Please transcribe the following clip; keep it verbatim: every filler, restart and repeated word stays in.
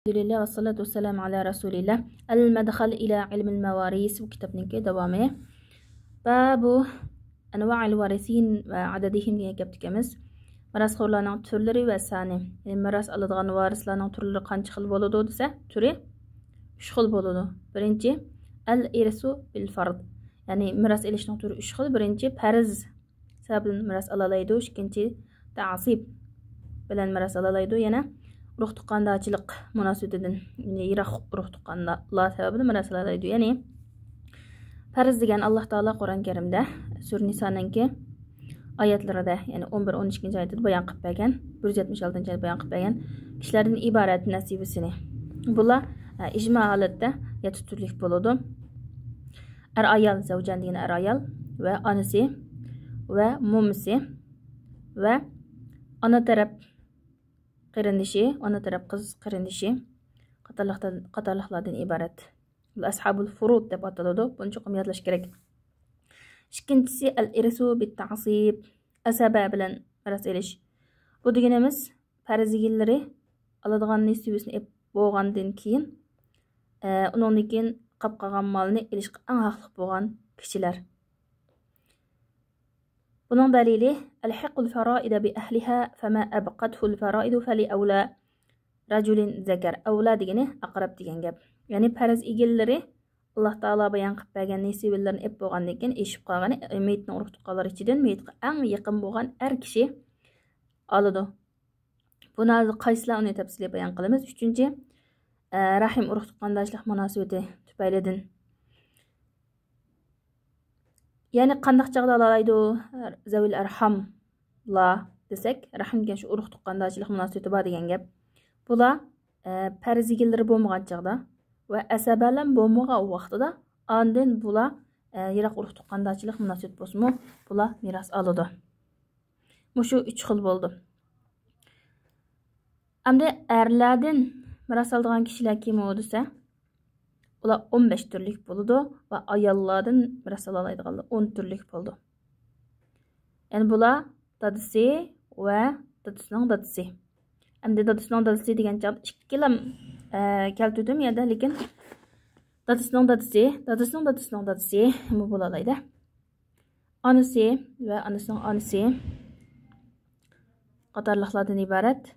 ئەلھەمدۇلىللا ۋەسسالاتۇ ۋەسسالامۇ ئەلا رەسۇلىللا. ئەل مەدخەل ئىلا ئىلمىل مەۋارىس، بۇ كىتابنىڭكى داۋامى. بابۇ ئەنۋائىل ۋارىسىن ۋە ئەدەدىھىم دېگەن گەپتىكەنمىز. مىراسخورلارنىڭ تۈرلىرى ۋە سانى. يەنى مىراس ئالىدىغان ۋارىسلارنىڭ تۈرلىرى قانچە خىل بولىدۇ دېسە، تۈرى ئۈچ خىل بولىدۇ. بىرىنچى، ئەل ئىرسۇ بىل فەرد. يەنى مىراس ئېلىشنىڭ تۈرى ئۈچ خىل. بىرىنچى، پەرز سەۋەبىدىن مىراس ئالالايدۇ. ئىككىنچى، تەئسىب بىلەن مىراس ئالالايدۇ. يەنە ئۇرۇق تۇغقاندارچىلىق مۇناسىۋىتىدىن، يەنى يىراق ئۇرۇق تۇغقانلار سەۋەبىدىن مىراس ئالالايدۇ. يەنى پەرز دېگەن ئاللا تائالا قۇرئان كەرىمدە سۈرە نىسانىڭكى ئايەتلىرىدە، يەنى ئون بىر، ئون ئىككىنچى ئايەتتە بايان قىلىپ بەرگەن، بىر يۈز يەتمىش ئالتىنچى ئايەتتە بايان قىلىپ بەرگەن كىشىلەردىن ئىبارەت نەسىبىسىنى. بۇلار، ئە، ئىجما ھالەتتە يەتتە تۈرلۈك بولىدۇ. ئەر ئايال، زەۋجان دېگىنى ئەر ئايال ۋە ئانىسى ۋە مومىسى ۋە ئانا تەرەپ قېرىندىشى، ئانا تەرەپ قىز قېرىندىشى قاتارلىقتىن، قاتارلىقلاردىن ئىبارەت. بۇ ئەسھابۇل فۇرۇد دەپ ئاتىلىدۇ. بۇنى چوقۇم يادلاش كېرەك. ئىككىنچىسى، ئەل ئىرسۇ بىت تەئسىب. ئەسەبە بىلەن مىراس ئېلىش. بۇ دېگىنىمىز پەرز يېگىنلىرى ئالىدىغان نېسىۋىسىنى ئېلىپ بولغاندىن كېيىن، ئە، ئۇنىڭدىن كېيىن قاپ قالغان مالنى ئېلىشقا ئەڭ ھەقلىق بولغان كىشىلەر. بۇنىڭ دەلىلى، ئەلھىقۇل فەرائىدە بىئەھلىھا فەما ئەبقەتھۇل فەرائىدۇ فەلى ئەۋلا رەجۇلىن زەكەر. ئەۋلا دېگىنى ئەقرەب دېگەن گەپ. يەنى پەرز ئىگىلىرى ئاللا تائالا بايان قىلىپ بەرگەن نېسىۋىلىرىنى ئېلىپ بولغاندىن كېيىن، ئېشىپ قالغىنى مېيىتنىڭ ئۇرۇق تۇغقانلىرى ئىچىدىن مېيىتقا ئەڭ يېقىن بولغان ئەر كىشى ئالىدۇ. بۇنى ھازىر قايسىلار، ئۇنى تەپسىلىي بايان قىلىمىز. ئۈچىنچى، ئە، رەھىم ئۇرۇق تۇغقانداشلىق مۇناسىۋىتى تۈپەيلىدىن. يەنى قانداق چاغدا ئالالايدۇ؟ زەۋىل ئەرھاملار دېسەك، رەھىم دېگەن شۇ ئۇرۇق تۇغقانداشلىق مۇناسىۋىتى بار دېگەن گەپ. بۇلار، ئە، پەرز يېگىنلىرى بولمىغان چاغدا ۋە ئەسەبەلەر بولمىغان ۋاقتىدا، ئاندىن بۇلار، ئە، يىراق ئۇرۇق تۇغقانداشلىق مۇناسىۋىتى بولسىمۇ، بۇلار مىراس ئالىدۇ. مۇشۇ ئۈچ خىل بولىدۇ. ئەمدى ئەرلەردىن مىراس ئالىدىغان كىشىلەر كىم ئۇ دېسە، ئۇلار ئون بەش تۈرلۈك بولىدۇ ۋە ئاياللاردىن مىراس ئالالايدىغانلار ئون تۈرلۈك بولىدۇ. يەنى بۇلار دادىسى ۋە دادىسىنىڭ دادىسى. ئەمدى دادىسىنىڭ دادىسى دېگەن چاغدا ئىككىلا، ئە، كەلتۈردۈم يەردە، لېكىن دادىسىنىڭ دادىسى، دادىسىنىڭ دادىسىنىڭ دادىسى بۇ بولالايدۇ. ئانىسى ۋە ئانىسىنىڭ ئانىسى قاتارلىقلاردىن ئىبارەت.